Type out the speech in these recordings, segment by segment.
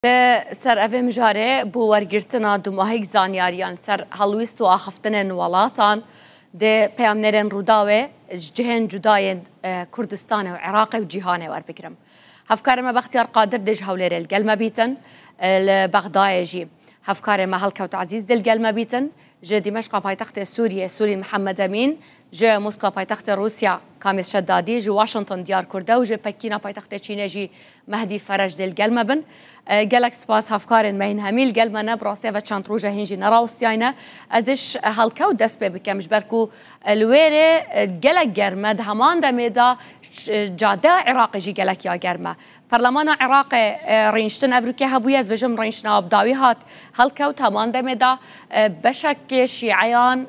Li ser evê mijarê bo wergirtina dumahîk zanyariyan ser helwîst û axiftinên welatan dê peyamnêrên Rûdawê ji cihên cuda yên Kurdistanê û Iraqê û cîhanê werbigirim. Hevkarê me Bextiyar Qadir dê ji Hewlêrê li gel me bîtin, li Bexdayê jî hevkarê me Helkewt Ezîz dê li gel me bîtin, ji Dîmeşqa paytextê Sûriyê Sûrîn Mihemed Emîn, ji Moskwa paytextê Rûsya Kamîz Şedadî, ji Washington Diyar Kurde û ji Pekîna paytextê Çînê jî Mehdî Ferej dê li gel me bin. Gelek spas hevkarên me yên hemî li gel me ne. Bi rastî ev e çend roj e hîn jî nerawestiyayne. Ez dê ji helkewt dest pê bikim ji ber ku li wêrê gelek germ e. Di heman demê de cadeya Iraqê jî gelek ya germ e. Perlemana Iraqê rêniştin ev rûkê hebûye. Ez bêjim rêniştina bi dawî hat helkewt. Heman demê de beşekê şîeyan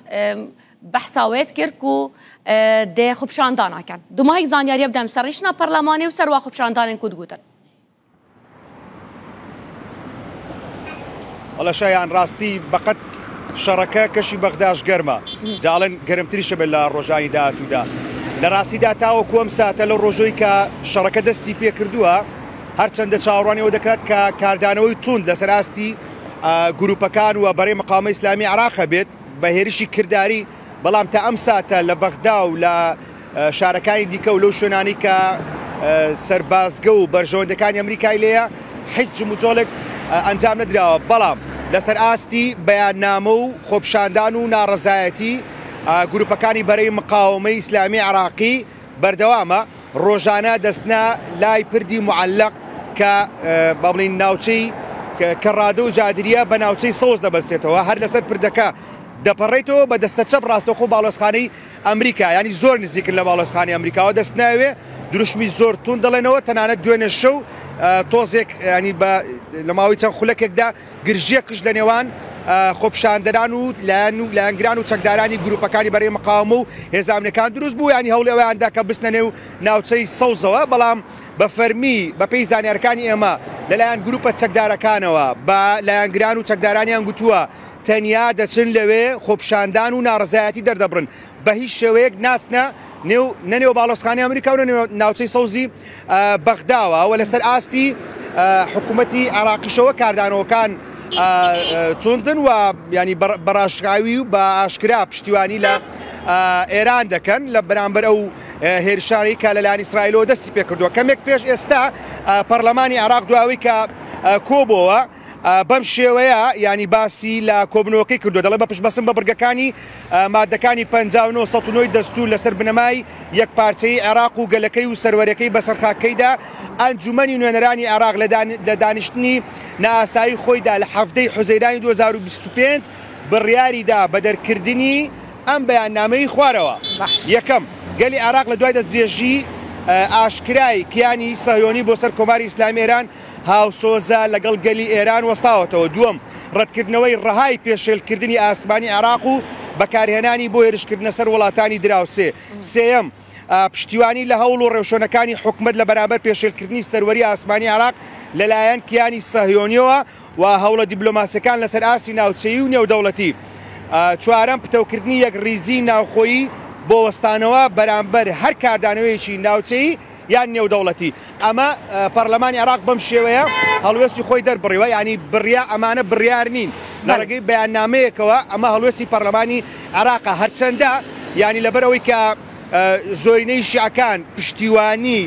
Behsa wê dikir ku dê xwepêşandana kin. Dumahîk zanyariye bidem ser rîşina perlemanê û ser wa xwepêşandanên ku digotin. Wala şayan rastî beqet şereke keşî Bexdaş germe. جا ئەڵێن گەرمتریشە بێت لە ڕۆژانی داهاتوودا. لە ڕاستیدا تاوەکو ئەم ساتە لەو ڕۆژەی کە شەڕەکە دەستی پێکردووە هەرچەندە چاوەڕوانی ئەوە دەکرات کە کاردانەوەی توند لەسەر ئاستی گروپەکان و بەرەی مقاومەی ئیسلامی عێراق هەبێت، بە هێرشی کرداری، بەڵام تا ئەم ساتە لە بەغدا و لە شارەکانی دیکە و لەو شوێنانەی کە سەربازگە و بەرژەوەندەکانی ئەمریکای لێیە هیچ جموجۆڵێک ئەنجام نەدراوە، بەڵام لەسەر ئاستی بەیاننامە و خۆپیشاندان و ناڕەزایەتی گروپەکانی بەرەی مقاومەی ئیسلامی عێراقی بەردەوامە، ڕۆژانە دەستنە لای پردی معەلەق کە با بڵێین ناوچەی کەڕادە و جادریە بە ناوچەی سەوز دەبەستێتەوە، هەر لەسەر پردەکە دەپەڕێتەوە بە دەستە چەپ ڕاستەوخۆ باڵۆزخانەی ئەمریکا، ینی زۆر نزیکن لە باڵۆزخانەی ئەمریکاوە دەستناوێ دروشمی زۆر توند دەڵێنەوە، تەنانەت دوێنێ شەو تۆزێک ینی بە لە ماوەی چەند خولەکێکدا گرژییەکش لە نێوان خۆپیشاندەران و لایەن و لایەنگران و چەکدارانی گروپەکانی بەرەی مقاومە و هێزە ئەمنیەکان دروست بوو، ینی هەوڵی ئەوەیان دا کە بچنە نێو ناوچەی سەوزەوە، بەڵام بە فەرمی بەپێی زانیارەکانی ئێمە لەلایەن گروپە چەکدارەکانەوە بە لایەنگران و چەکدارانیان گوتووە تەنیا دەچن لەوێ خۆپیشاندان و ناڕەزایەتی دەردەبڕن، بە هیچ شێوەیەک ناچنە نێو نە نێو باڵۆزخانەی ئەمریکا و نە نێو ناوچەی سەوزی بەغداوە و لەسەر ئاستی حکوومەتی عێراقیشەوە کاردانەوەکان توندن و ینی بەڕاشکاوی و بە ئاشکرا پشتیوانی لە ئێران دەکەن لە بەرامبەر ئەو هێرشانی کە لەلایەن ئیسرائیلەوە دەستی پێکردووە. کەمێک پێش ئێستا پەرلەمانی عێراق دواوەی کە کۆبۆوە بەم شێوەیە ینی باسی لە کۆبنەوەکەی کردو دەڵێ بە پشتبەستن بە بڕگەکانی مادەکانی 59 109 دەستور لەسەر بنەمای یەکپارچەیی عێراق و گەلەکەی و سەروەریەکەی بەسەر خاکەکەیدا ئەنجومەنی نوێنەرانی عێراق لە دانیشتنی نائاسایی خۆیدا لە حەڤدەی حوزەیرانی 2025 بڕیاریدا بە دەرکردنی ئەم بەیاننامەی خوارەوە. یەکەم، گەلی عێراق لە دوای دەستدرێژی ئاشکرای کیانی سەهیۆنی بۆ سەر کۆماری ئیسلامی ئێران هاوسۆزە لەگەڵ گەلی ئێران وەستاوەتەوە. دووەم، ڕەتکردنەوەی ڕەهای پێشێلکردنی ئاسمانی عێراق و بەکارهێنانی بۆ هێرشکردنە سەر وڵاتانی دراوسێ. سێیەم، پشتیوانی لە هەوڵ و ڕێوشوێنەکانی حکومەت لە بەرامبەر پێشێلکردنی سەروەری ئاسمانی عێراق لەلایەن کیانی سەهیۆنییەوە و هەوڵە دیبلۆماسییەکان لەسەر ئاستی ناوچەیی و نێودەوڵەتی. چوارەم، پتەوکردنی یەکڕیزیی ناوخۆیی بۆ وەستانەوە بەرامبەر هەر کاردانەوەیەکی ناوچەیی یان نێودەوڵەتی. ئەمە پەرلەمانی عێراق بەم شێوەیە هەڵوێستی خۆی دەربڕیوە، یانی بڕیا ئەمانە بڕیار نین لە ڕێگەی بەیاننامەیەکەوە ئەمە هەڵوێستی پەرلەمانی عێراقە، هەرچەندە یانی لەبەر ئەوەی کە زۆرینەی شیعەکان پشتیوانی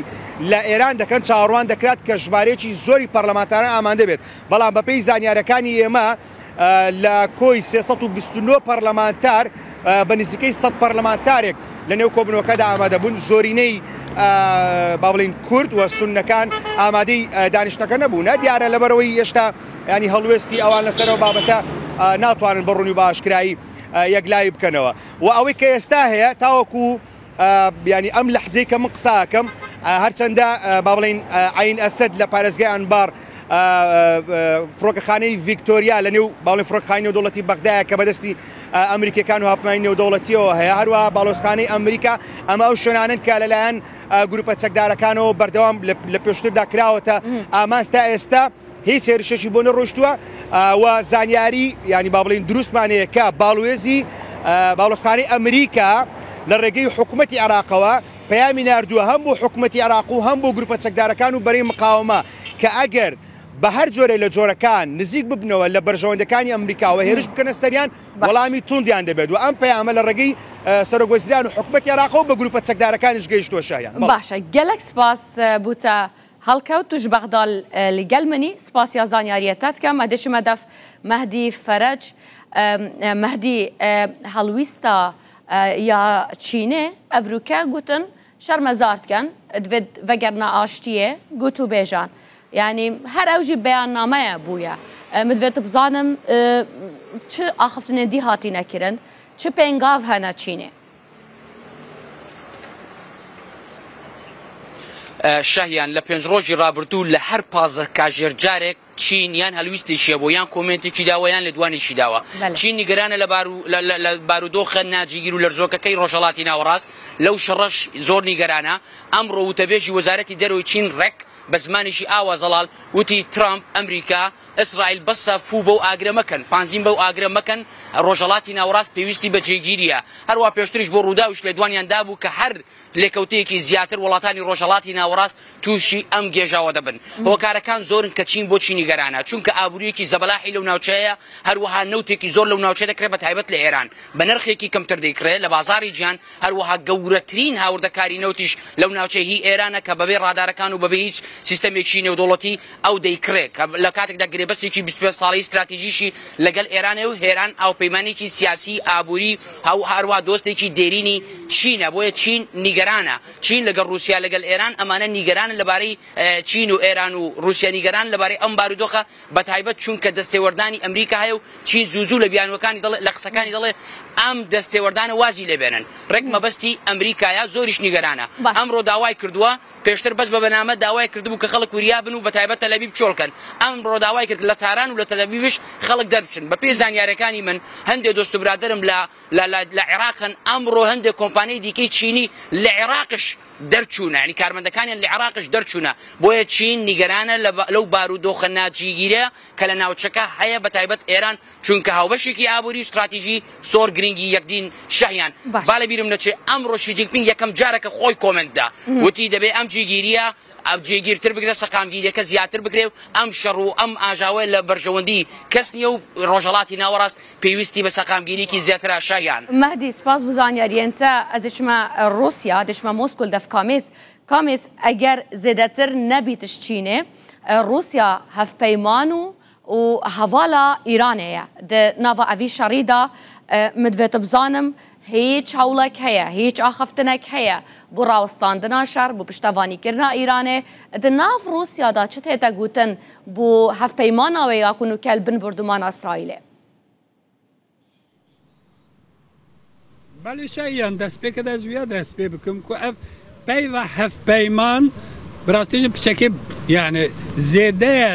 لە ئێران دەکەن چاوەڕوان دەکرات کە ژمارەیەکی زۆری پەرلەمانتاران ئامادە بێت، بەڵام بەپێی زانیارەکانی ئێمە لە کۆی 329 پەرلەمانتار بە نزیکەی 100 پەرلەمانتارێک لە نێو کۆبنەوەکەدا ئامادەبوون، زۆرینەی با بڵین کورد و سوننەکان ئامادەی دانیشتەکە نەبوون. دیارە لەبەرەوەی هێشتا ینی هەڵوێستی ئەوان لەسەرەوە بابەتە ناتوانن بە ڕوونی و بە ئاشکرایی یەکلایی بکەنەوە و ئەوەی کە ئێستا هەیە تاوەکو ینی ئەم لەحزەی کە من قساکەم هەرچەندە با بڵین عین ئەسەد لە پارێزگای ئەنبار فڕۆکەخانەی ڤیکتۆریا لە نێو باڵی فڕۆکخانی نێودەوڵەتی بەغدایە کە بەدەستی ئەمریکیەکان و هاوپەیمانی نێودەوڵەتیەوە هەیە، هەروەها باڵۆزخانەی ئەمریکا. ئەمە ئەو شوێنانن کە لەلایەن گروپە چەکدارەکانەوە بەردەوام لە پێشتردا کراوەتە ئامانج، تا ئێستا هیچ هێرشێکی بۆ نەڕۆیشتووە و زانیاری ینی با بڵین دروستمان هەیە کە باڵوێزی باڵۆزخانەی ئەمریکا لە ڕێگەی حکوومەتی عێراقەوە پەیامی ناردووە هەم بۆ حکوومەتی عێراق و هەم بۆ گروپە چەکدارەکان و بەرەی مقاومە کە ئەگەر بە هەر جۆرێک لە جۆرەکان نزیک ببنەوە لە بەرژەوەندەکانی ئەمریکا و هێرش بکەنە سەریان وەڵامی توندیان دەبێت و ئەم پەیامە لە ڕێگەی سەرۆک وەزیران و حکومەتی عێراقەوە بە گروپە چەکدارەکانیش گەیشتووە شایان. باشە گەلەک سپاس بوتە هەڵکەوت توش بەغدا لگەل منی سپاس یا زانیاریە تاتکەم ئەدەشمە دەف مەهدی فەرەج مەهدی هەڵویستا یا چینێ ئەڤروکە گوتن شەرمەزار دکەن دڤێت ڤەگەرنا ئاشتیێ گوتوبێژان یانی هەر ئەو ژی بەیاننامەیە بویە من دڤێت بزانم چ ئاخفتنێ دی هاتینە کرن چ پێنگاڤ هەنە چینێ. شەهیان لە پێنج ڕۆژی ڕابردوو لە هەر 15 کاژێر جارێک چین یان هەلویستێکی هەبووە یان کۆمێنتێکی داوە یان لێدوانێکی داوە. چین نیگەرانە لە بارو لە لە لە بارودۆخە ناجیگیر و لەرزۆکەکەی ڕۆژهەڵاتی ناوەڕاست، لەو شەڕەش زۆر نیگەرانە. ئەمڕۆ وتەبێژی وەزارەتی دەرەوەی چین ڕێک بە زمانێکی ئاوا زەڵال وتی ترامپ، ئەمریکا، ئیسرائیل بەسە فوو بەو ئاگرە مەکەن، پانزین بەو ئاگرە مەکەن، ڕۆژهەڵاتی ناوەڕاست پێویستی بە جێگیرییە. هەروا پێشتریش بۆ ڕووداویش لێدوانیان دابوو کە هەر لێکەوتەیەکی زیاتر وڵاتانی ڕۆژهەڵاتی ناوەڕاست تووشی ئەم گێژاوە دەبن. هۆکارەکان زۆرن کە چین بۆچی نیگەرانە، چونکە ئابوورییەکی زەبەلاحی لەو ناوچەیە، هەروەها نەوتێکی زۆر لەو ناوچەیە دەکڕێت بە تایبەت لە ئێران بە نرخێکی کەمتر دەیکڕێت لە بازاڕی جیهان، هەروەها گەورەترین هاوردەکاری نەوتیش لەو ناوچەیە هی ئێرانە کە بەبێ ڕادارەکان و بەبێ هیچ سیستەمێکی نێودەوڵەتی ئەو دەیکڕێ کە لە کاتێکدا گرێبەستێکی 25 ساڵەی ستراتیژیشی لەگەڵ ئێرانە و ئێران هاوپەیمانێکی سیاسی، ئابووری و هەروەها دۆستێکی دێرینی چینە، بۆیە چین نیگەرانە. چین لەگەڵ ڕووسیا لەگەڵ ئێران ئەمانە نیگەرانن لەبارەی چین و ئێران و ڕووسیا نیگەرانن لەبارەی ئەم بارودۆخە بەتایبەت چونکە دەستێوەردانی ئەمریکا هەیە و چین زوو زوو لە بیانووەکانی دەڵێ لە قسەکانی دەڵێ ئەم دەستێوەردانە وازی لێ بێنن ڕێک مەبەستی ئەمریکایە زۆریش نیگەرانە ئەمڕۆ داوای کردووە پێشتر بەس بە بەنامە داوای کردبوو کە خەڵک وریا بن و بەتایبەت تەلەبیب چۆڵ کەن ئەمڕۆ داوای کرد لە تاران و لە تەلەبیبش خەڵک دەربچن بەپێی زانیارەکانی من هەندێ دۆست و برادەرم لە لە لە لە عێراقن ئەمڕۆ هەندێک کۆمپانیای دیکەی چینی لە عێراقش دەرچوونە یعنی کارمەندەکانیان لە عێراقش دەرچوونە بۆیە چین نیگەرانە لەو بارودۆخە ناجیگیرە کە لە ناوچەکە هەیە بە تایبەت ئێران چونکە هاوبەشێکی ئابووری و ستراتیژی زۆر گرنگی یەکدین شەهیان با لە بیرم نەچێ ئەمڕۆ شی جینپینگ یەکەم جارە کە خۆی کۆمێنت دا وتی دەبێ ئەم جێگیریە جێگیرتر بکرێت سەقامگیریەکە زیاتر بکرێ و ئەم شەڕ و ئەم ئاژاوەیە لە بەرژەوەندی کەس نییە و ڕۆژهەڵاتی ناوەڕاست پێویستی بە سەقامگیریکی زیاترە شایان. مەهدی سپاس بو زانیاریێن تە ئەز دچمە ڕوسیا دچمە مۆسکۆ دەف کامێز کامێز ئەگەر زێدەتر نەبیتش چینێ ڕوسیا هەڤپەیمان و و هەڤالا ئیرانێیە د ناڤا ئەڤی شەڕی دا م دڤێت بزانم هیچ هەوڵێک هەیە هیچ ئاخفتنێک هەیە بۆ ڕاوەستاندنا شەڕ بۆ پشتەڤانی کردنا ئیرانێ د ناڤ ڕوسیا دا چ تێتە گوتن بۆ هەڤپەیمانا وێ یا کو نوکەل بن بوردومانا ئیسرائیلێ؟ بەلێ شایان دەستپێکە دەست ویا دەست پێ بکەم کو ئەڤ پەیڤا هەڤپەیمان بەراستی ژ پچەکێ یانێ زێدەیە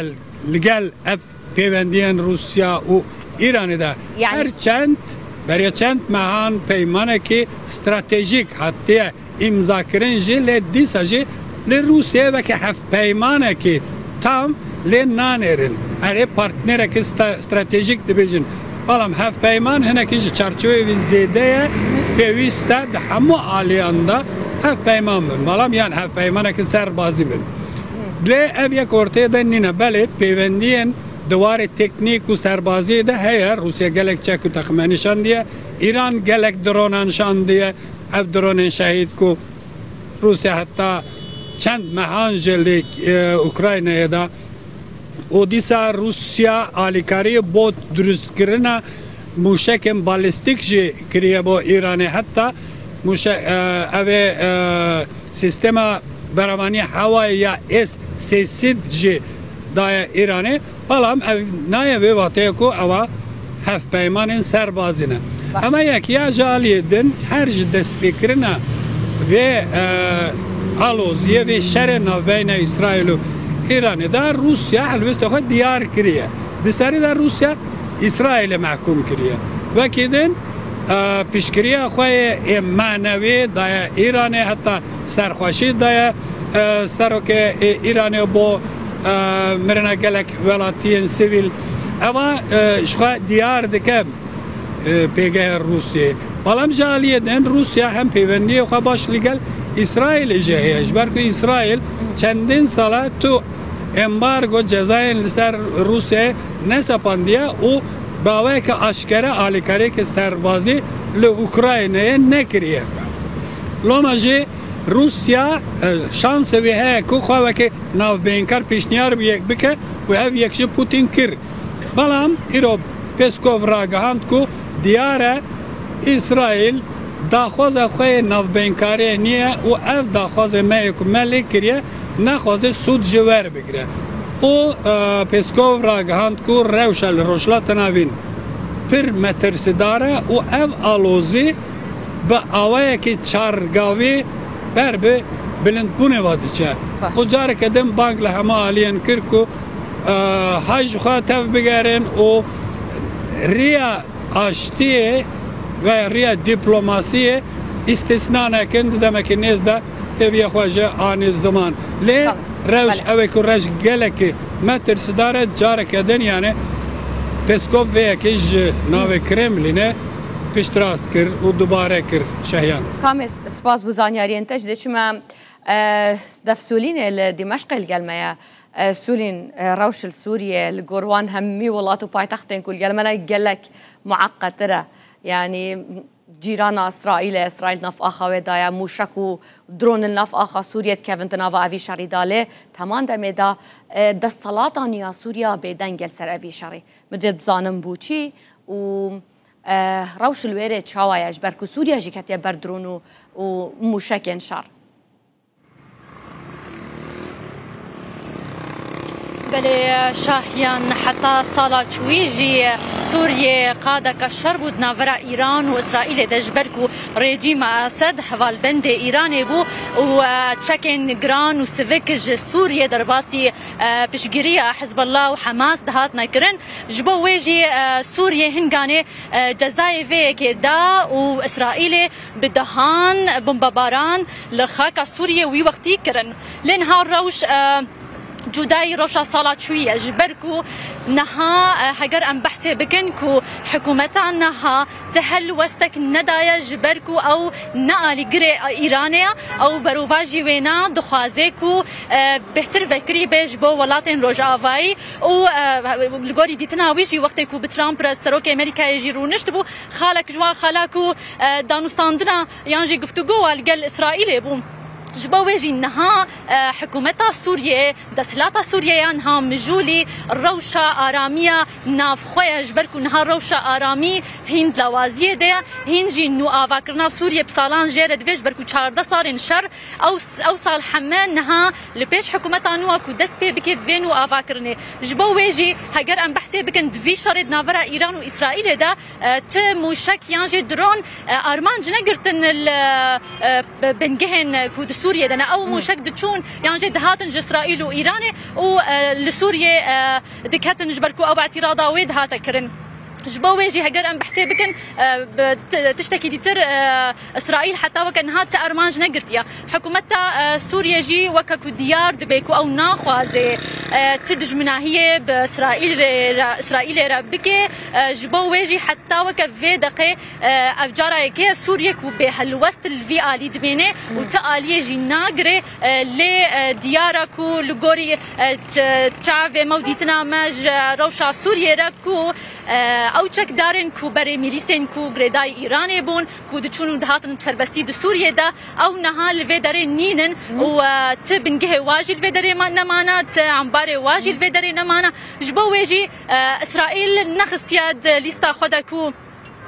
لگەل ئەڤ پەیوەندیێن ڕووسیا و ئیرانێ دا هەر چەند بەریە چەند مەهان پەیمانەکێ ستراتێژیک هاتیە ئیمزاکرن ژی لێ دیسا ژی لێ ڕووسیە وەکێ هەڤپەیمانەکێ تام لێ نانێرن ئەرێ پارتنێرەکێ ستراتێژیک دبێژن بەڵام هەڤپەیمان هنەکێ ژ چارچێوەی وی زێدەیە پێویستە د هەموو ئالیان دا هەڤپەیمان بن بەڵام یان هەڤپەیمانەکێ سەربازی بن لێ ئەڤ یەک ئۆرتەیە دە نینە بەلێ پەیوەندیێن د وارێ تێکنیک و سەربازیێ دە هەیە ڕووسیە گەلێک چەک و تەقمەنی شاندیە ئیران گەلێک درۆنان شاندیە ئەڤ درۆنێن شەهید کو ڕووسیا هەتا چەند مەهان ژ لێ ئوکراینایێ دا و دیسا ڕووسیا ئالیکاریێ بۆ دروستکرنا مووشەکێن بالستیک ژی کریە بۆ ئیرانێ هەتا مووشە ئەڤێ سیستێما بەرەڤانی هەوایێ یا ئێس سێسید ژی دایە ئیرانێ. بەڵام ئەڤ نایە ڤێ واتەیە کو ئەوە هەڤپەیمانێن سەربازینە. ئەمە یەک یا ژ ئالیێ دن هەر ژ دەستپێکرنا ڤێ ئاڵۆزیێ ڤێ شەرێ ناڤبەینە ئیسرائیل و ئیرانێ دا ڕووسیا هەلوێستە خوە دیار کریە. د سەرێ دا ڕووسیا ئیسرائیلێ مەحکوم کریە. وەکێ دن پشتگرییا خوە ێ مەعنەوی دایە ئیرانێ هەتا سەرخوەشی دایە سەرۆکێ ئیرانێ بۆ مرنا گەلەک وێڵاتیێن سڤیل ئەوە ژ خوە دیار دکە پێگەێ ڕووسیێ. بەڵام ژ ئالیێ دن ڕووسیا هەم پەیوەندیێ خوە باش لگەل ئیسرائیلێ ژ هەیە ژ بەر کو ئیسرائیل چەندین ساڵە تو. embargo cezayên li ser Rûsyayê nesepandiye û bi awayeke aşkere alîkariyeke serbazî li Ukraynayê nekiriye. Loma jî Rûsya şansê wê heye ku xwe weke navbeynkar pêşniyar bike û ev yek jî Pûtîn kir. Belam îro Peskov ragihand ku diyar e Îsraîl daxwaza xwe yê navbeynkariyê niye û ev daxwazê me yê ku me lê kiriye naxwaze sûd ji werbigire û Peskov ragihand ku rewşa li Rojhilata Navîn pir metirsidar e û ev alozî bi awayekî çargavî ber bi bilindbûnê ve diçe û careke din bang li hemû aliyên kir ku hay ji xwe tev bigerin û riya aştiyê ve riya dîplomasiyê îstîsna nekin di demekî nêz de hêviya xwe ji anî ziman. Lê rewş ew e ku rewş gelekî metirsidar e careke din yanê Peskov vê yekê ji navê Kremlînê piştrast kir û dubare kir Şehyan. Kamê spas bo zanyariyên te ji dê çime Defsulînê li Dîmeşqê li gel me ye. Sûlîn rewş li Sûriyê li gor wan hemî welat û paytextên ku li gel me ne gelek mueqetir e. Yanî cîrana Îsraîlê, Îsraîl nav axa wê daye, mûşek û dron li nav axa Sûriyê dikevin di nava evî şerî da lê teman demê de desthilata niya Sûriya bêdeng e li ser evî şerî. Min dê bizanim bû çî û rewş li wêrê çawa ye ji ber ku Sûriye jî ketiye ber dron û mûşekên şer. Belê şahiyan heta sala çûyî jî Sûriyê qadeke şer bû di navbera Îran û Îsraîlê de ji ber ku rejîma Esed hevalbendê Îranê bû û çekên giran û sivik ji Sûriyê derbasî piştgiriya Hizbullah û Hemas dihatine kirin. Ji bo wê jî Sûriyê hinganê cezayê vê yekê da û Îsraîlê Bi dehan bombebaran li xaka Sûriyê wî wextî kirin. Lê niha rewş cudayî rewşa sala çûyî ye. Ji ber ku niha heger em behsê bikin ku hikûmeta niha ti helwestek nedaye ji ber ku ew ne alîgirê Îranê ye, ew berovajî wê na dixwaze ku bêhtir vekirî be ji bo welatên rojavayî û li gorî dîtina wî jî wextê ku bi Trump re Serokê Amerîkayê jî rûniştibû xalek ji wan xala ku danûstandina yan jî guftûgowa li gel Îsraîlê bû. Ji bo wê jî niha hikûmeta Sûriyeyê, desthilata Sûriyeyê ya niha mijûlî rewşa aramiya navxwe ye. Ji ber ku niha rewşa aramî hîn di lawaziyê de ye, hîn jî nûavakirina Sûriyê bi salan jê re divê ji ber ku 14 salên şer ew ew sal heme niha li pêş hikûmeta nû a ku dest pê bike vê nûavakirinê. Ji bo wê jî heger em behsê bikin di vî şerê di navbera Îran û Îsraîlê de Ti mûşek yan jî dron armanc negirtin li bingehên ku di Sûriyê de ne. Ew mûşek diçûn yan jî dihatin ji Îsraîl û Îranê û li Sûriyê diketin ji ber ku ew îtîrada wê dihate kirin. Ji bo wê jî heger em behsê bikin tiştekî dîtir Îsraîl heta weke niha ti armanc negirtiye. Hikûmeta Sûriyê jî weke ku diyar dibe ku ew naxwaze ti dijminahiyê bi Îsraîlê re bike. Ji bo wê jî heta weke vê deqê ev cara yekê ye Sûriye ku bêhelwest li vî alî dimêne û ti aliyê jî nagire lê diyar e ku li gorî çavê me û dîtina me ji rewşa Sûriyê re ku ew çekdarên ku berê mîlîsên ku girêdayî Îranê bûn ku diçûn û dihatin bi serbestî di Sûriyê de ew niha li vê derê nînin û ti bingehê wa jî li vê derê nemana ti embarê wa jî li vê derê nemana ji bo wê jî Îsraîl nexistiye di lîsta xwe de ku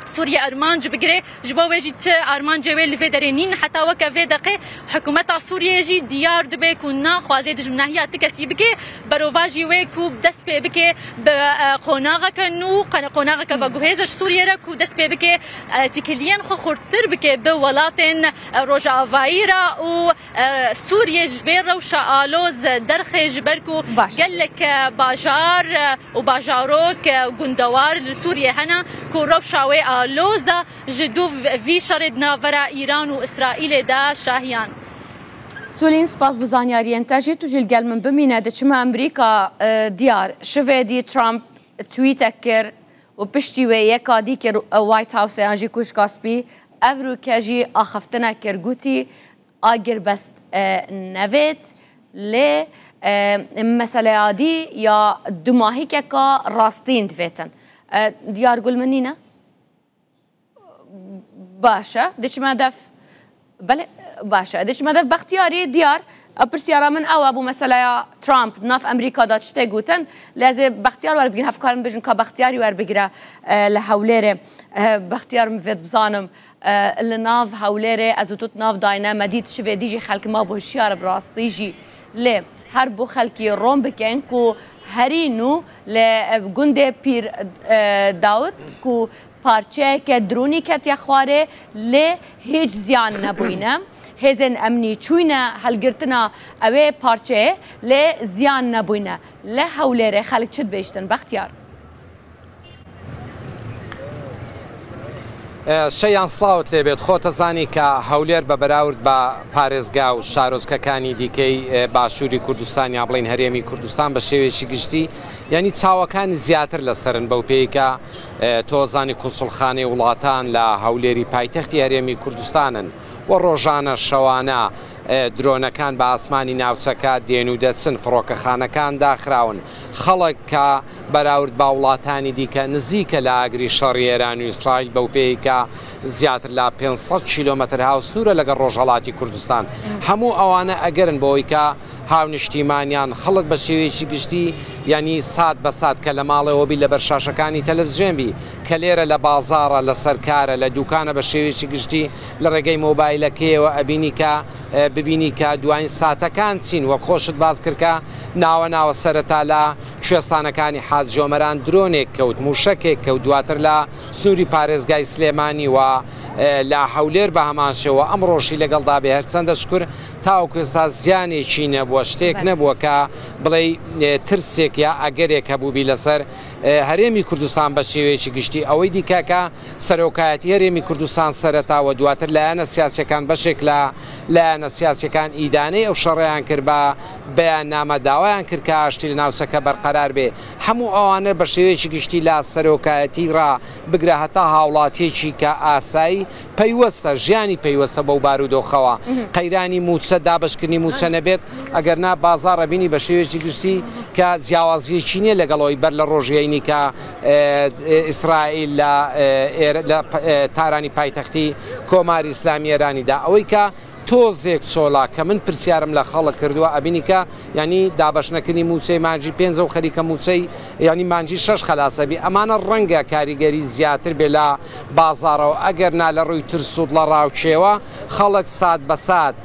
Sûriye armanc bigire, ji bo wê jî ti armancê wê li vê derê nîn. Heta weke vê deqê hikûmeta Sûriyeyê jî diyar dibe ku naxwaze dijminahiya ti kesî bike, berovajî wê ku dest pê bike bi qonaxeke nû, qonaxeke veguhêze ji Sûriyê re ku dest pê bike tîkiliyên xwe xurttir bike bi welatên rojavayî re û Sûriye ji vê rewşa aloz derxê ji ber ku gelek bajar û bajarok gundewar li Sûriyê hene ku rewşa wê aloz e ji dû vî şerê di navbera Îran û Îsraîlê de şahiyan. Sûlîn spas bo zanyariyên te jî tu jî li gel min bimîne diçime Amerîka diyar şivê dî Trump tweetek kir û piştî wê yeka dî kir White House yan jî Koşka Spî ev rûke jî axiftinek kir gotî Agirbest nevêt lê Meseleya dî ya dumahîkeka rastîn divêtin. Diyar gul min nîne? Başe, diçime def Belê başe, diçime def Bextiyarî diyar pirsyara min ew e bû meseleya Trump nav Amerîka da çi tê gotin lê ez ê Bextiyar werbigrin hevkarin bijin ka Bextiyarî werbigire li Hewlêrê Bextiyar min vê bizanim li nav Hewlêrê ez û tu nav dayne me dît şivê dî jî xelk mabû hişyar bi rastî jî Lê her bo xelkî ron bikin ku herî nû li gundê Pîr Dawid ku parçeyeke dronî ketiye xwarê lê hîç ziyan nebûyne. Hêzên emnî çûyne helgirtina ewê parçeyê lê ziyan nebûyne. Li Hewlêrê xelk çi dibêjtin Bextiyar? شەیان سڵاوت لێبێت خۆتەزانی کە هەولێر بە بەراورد بە پارێزگا و شارۆچکەکانی دیکەی باشووری کوردستان یا بڵین هەرێمی کوردستان بە شێوەیەکی گشتی یعنی چاوەکانی زیاتر لەسەرن بەو پێی کە تۆزانی کونسڵخانەی وڵاتان لە هەولێری پایتەختی هەرێمی کوردستانن و ڕۆژانە شەوانە درۆنەکان بە ئاسمانی ناوچەکە دێن و دەچن فڕۆکەخانەکان داخراون خەڵک کە بەراورد بە وڵاتانی دیکە نزیکە لە ئاگری شەڕی ئێران و ئیسرائیل بەوپێیەی کە زیاتر لە 500 کیلۆمەتر هاوسنوورە لەگەڵ ڕۆژهەڵاتی کوردستان. هەموو ئەوانە ئەگەرن بۆ ئەوەی کە هاونیشتیمانیان، خەڵک بە شێوەیەکی گشتی یانی سات بە سات کە لە ماڵەوە بی لەبەر شاشەکانی تەلەفزیۆن بی، کە لێرە لە بازاڕە، لەسەر کارە، لە دوکانە بە شێوەیەکی گشتی لە ڕێگەی مۆبایلەکەیەوە ئەبینی کە ببینی کە دواین ساتەکان چین وەک خۆشت باس کرد کە ناوە ناوە سەرەتا لە کوێستانەکانی حاجیۆمەران درۆنێک کەوت، مووشەکێک کەوت، دواتر لە سنووری پارێزگای سلێمانی و لە هەولێر بە هەمان شێوە، ئەمڕۆشی لەگەڵدا بێ هەرچەندە شوکر تاوەکو ئێستا زیانێکی نەبووە، شتێک نەبووە کە بڵێی ترسێک یا ئەگەرێک هەبووبی لەسەر هەرێمی کوردستان بە شێوەیەکی گشتی. ئەوەی دیکە کە سەرۆکایەتی هەرێمی کوردستان سەرەتا و دواتر لایەنە سیاسییەکان بەشێک لە لایەنە سیاسییەکان ئیدانەی ئەو شەڕەیان کرد بە بەیاننامە داوایان کرد کە ئاشتی لە ناوچەکە بەرقەرار بێ. هەموو ئەوانە بە شێوەیەکی گشتی لە سەرۆکایەتی ڕا بگرە هەتا هاوڵاتییەکی کە ئاسایی پەیوەستە، ژیانی پەیوەستە بەو بارودۆخەوە. قەیرانی مووچە، دابەشکردنی مووچە نەبێت، ئەگەر نا بازاڕ ئەبینی بە شێوەیەکی گشتی کە جیاوازییەکی نییە لەگەڵ ئەوەی بەر لە ڕۆژی هەینی کە ئیسرائیل لە لە تارانی پایتەختی کۆماری ئیسلامی ئێرانی دا. ئەوەی کە تۆزێک چۆلا کە من پرسیارم لە خەڵک کردووە ئەبینی کە یانی دابەش نەکردنی مووچەی مانگی پێنجە و خەریکە مووچەی یانی مانگی شەش خەلاسە بی ئەمانە ڕەنگە کاریگەری زیاتر بێ لە بازاڕەوە ئەگەر نا لە ڕووی ترس و دڵەڕاوکێوە خەڵک سات بە سات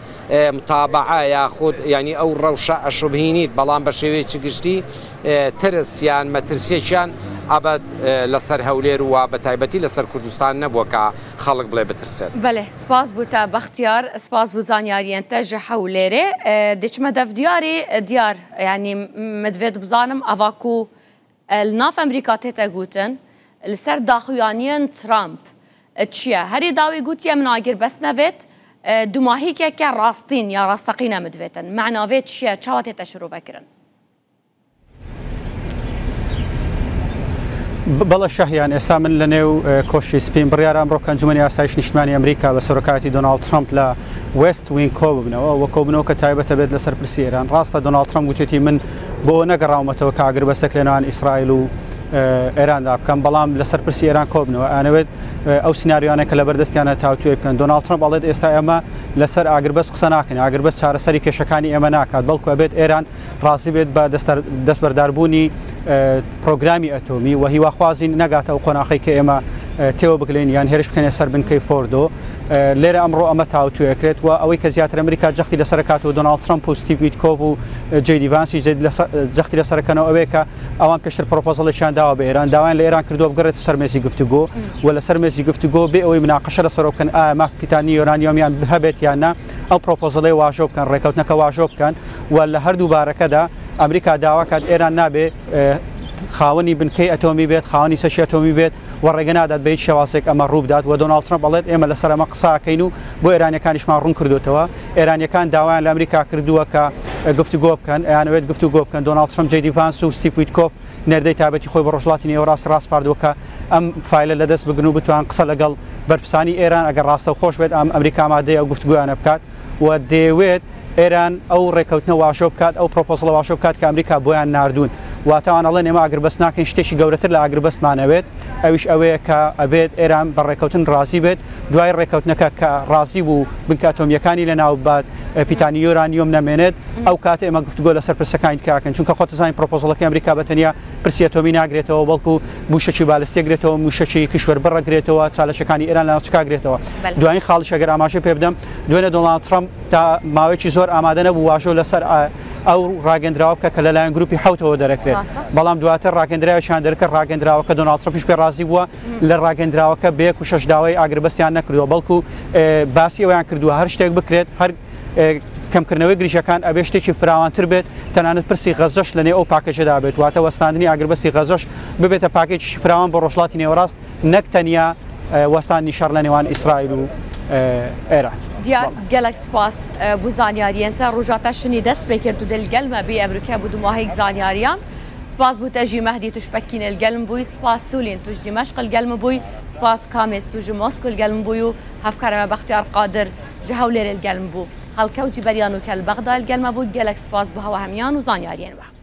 متابعە یاخود یانی ئەو ڕەوشە ئەشوبهینیت بەڵام بە شێوەیەکی گشتی ترس یان مەترسیەکیان ئەبەد لەسەر هەولێر و بە تایبەتی لەسەر کوردستان نەبووە کە خەڵک بڵێ بترسێت. بەلێ سپاس بو تە بەختیار سپاس بو زانیاریەن تە ژە هەولێرێ دچمە دەف دیاری دیار یانی مدڤێت بزانم ئەڤا کو ل ناف ئەمریکا تێتە گوتن ل سەر داخویانیەن ترامپ چیە هەری داوی گوتیە من ئاگر بەس نەڤێت دوماهیکەکە ڕاستین یا ڕاستەقینە مدڤێتن مەعناڤێ چیە چاوە تێتە شرۆڤە کرن. بەڵێ شەهیان، ئێستا من لە نێو کۆشکی سپیم. بڕیارە ئەمڕۆ کە ئەنجومەنی ئاسایش نیشتمانی ئەمریکا بە سەرۆکایەتی دۆناڵد ترەمپ لە وێست وینگ کۆ ببنەوە و کۆبوونەوەکە تایبەتە بێت لەسەر پرسی ئێران. ڕاستە دۆناڵد ترەمپ گوتێتی من بۆ نەگەڕاومەتەوە کە ئاگربەستێک لە نێوان ئیسرائیل و ئێراندا بکەم، بەڵام لەسەر پرسی ئێران کۆبنەوە ئەیانەوێت ئەو سیناریۆیانە کە لەبەردەستیانە تاوتوێ بکەن. دۆناڵد ترەمپ ئەڵێت ئێستا ئێمە لەسەر ئاگربەست قسە ناکەین، ئاگربەست چارەسەری کێشەکانی ئێمە ناکات، بەڵکو ئەبێت ئێران ڕازی بێت بە دەستبەرداربوونی پرۆگرامی ئەتۆمی و هیواخوازین نەگاتە ئەو قۆناخەی کە ئێمە تێوە بگلین یان هێرش بکەنە سەر بنکەی فۆردۆ. لێرە ئەمڕۆ ئەمە تاوتوێ کرێت و ئەوەی کە زیاتر ئەمریکا جەختی لەسەر کات و دۆناڵد ترەمپ و ستیڤ ویتکۆف و جەی دی ڤانسی جەختی لەسەرەکەنەوە ئەوەیە کە ئەوان پێشتر پرۆپۆزەڵێکیان داوە بە ئێران، داوایان لە ئێران کردووە بگەڕێتە سەر مێزی گفتوگۆ و لەسەر مێزی گفتوگۆ بێ ئەوەی مناقەشە لەسەر بکەن ئایا ماف پیتانی یۆرانیۆمیان هەبێت یان نا، ئەو پرۆپۆزەڵەی واژۆ بکەن، ڕێکەوتنەکە واژۆ بکەن و لە هەردوو بارەکەدا ئەمریکا داوا کات ئێران نابێ خاوەنی بنکەی ئەتۆمی بێت، خاوەنی چەکی ئەتۆمی بێت و ڕێگە نادات بە هیچ شێوازێک ئەمە ڕووبدات و دۆناڵد ترەمپ ئەڵێت ئێمە لەسەر ئەمە قساکەین و بۆ ئێرانیەکانیشمان ڕوون کردوتەوە. ئێرانیەکان داوایان لە ئەمریکا کردووە کە گفتوگۆ بکەن، ئەیانەوێت گفتوگۆ بکەن. دۆناڵد ترەمپ جەی دی ڤانس و ستیڤ ویتکۆف نێردەی تایبەتی خۆی بە ڕۆژهەڵاتی نێوەڕاست ڕاسپاردووە کە ئەم فایلە لەدەست بگرن و بتوان قسە لەگەڵ بەرپرسانی ئێران ئەگەر ڕاستەوخۆش بێت ئەم ئەمریکا ئامادەیە ئەو گفتوگۆیانە بکات و دەیەوێت ئێران ئەو ڕێکەوتنە واژۆ بکات، ئەو پرۆپۆزڵە واژۆ بکات کە ئەمریکا بۆیان ناردوون. واتە ئەوان ئەڵێن ئێمە ئاگربەست ناکەین، شتێکی گەورەتر لە ئاگربەستمان ئەوێت، ئەویش ئەوەیە کە ئەبێت ئێران بە ڕێکەوتن ڕازی بێت، دوای ڕێکەوتنەکە کە ڕازی بوو بنکە ئەتۆمییەکانی لەناو ببات، پیتانی یۆرانیۆم نەمێنێت، ئەو کاتە ئێمە گفتوگۆ لەسەر پرسەکانی دیکە ئەکەین، چونکە خۆت ئەزانی پرۆپۆزڵەکەی ئەمریکا بە تەنیا پرسی ئەتۆمی ناگرێتەوە، بەڵکو مووشەکی بالستی ئەگرێتەوە، مووشەکی کیشوەربڕ ئەگرێتەوە، چالەشەکانی ئێران لە ناوچەکە ئەگرێتەوە. دوایین خاڵیش ئەگەر ئاماژەی پێ بدەم، دوێنێ دۆناڵد ترەمپ تا ماوەیەکی زۆر ئامادە نەبوو واژۆ لەسەر ئەو ڕاگەندراوە بکە کە لەلایەن گروپی حوتەوە دەرەکرێت بەڵام دواتر ڕاگەندراوێکیان دەرکرد ڕاگەندراوەکە دۆناڵد ترەمپیش پێ ڕازی بووە لە ڕاگەندراوەکە بە یەک و شەش داوای ئاگربەستیان نەکردووە بەڵکو باسی ئەویان کردووە هەر شتێک بکرێت هەر کەمکردنەوەی گرژەکان ئەبێ شتێکی فراوانتر بێت تەنانەت پرسی غەزەش لەنێ ئەو پاکێجەدا بێت واتە وەستاندنی ئاگربەستی غەزەش ببێتە پاکێجی فراوان بۆ ڕۆژهەڵاتی نێوەڕاست نەک تەنیا وەستاندنی شەڕ لە نێوان ئیسرائیل و ئێران. دیار گەلەک سپاس بو زانیاریەن تە ڕوژا تە شنی دەس پێ کرد و دل گەل مە بی ئەڤروکە بو دوماهیک زانیاریان سپاس بو تە ژی مەهدی توش پەکین ال گەلم بوی سپاس سولین توش دیمەشق ال گەل م بوی سپاس کامێز تو ژ مۆسکو ال گەل م بوی و هەڤکارە مە بەختیار قادر ژ هەولێر ال گەل م بو هەڵکەوتی بەریان و کەل بەغدا ال گەل مە بوی گەلەک سپاس بو هەوە هەمیان و زانیاریەن وە.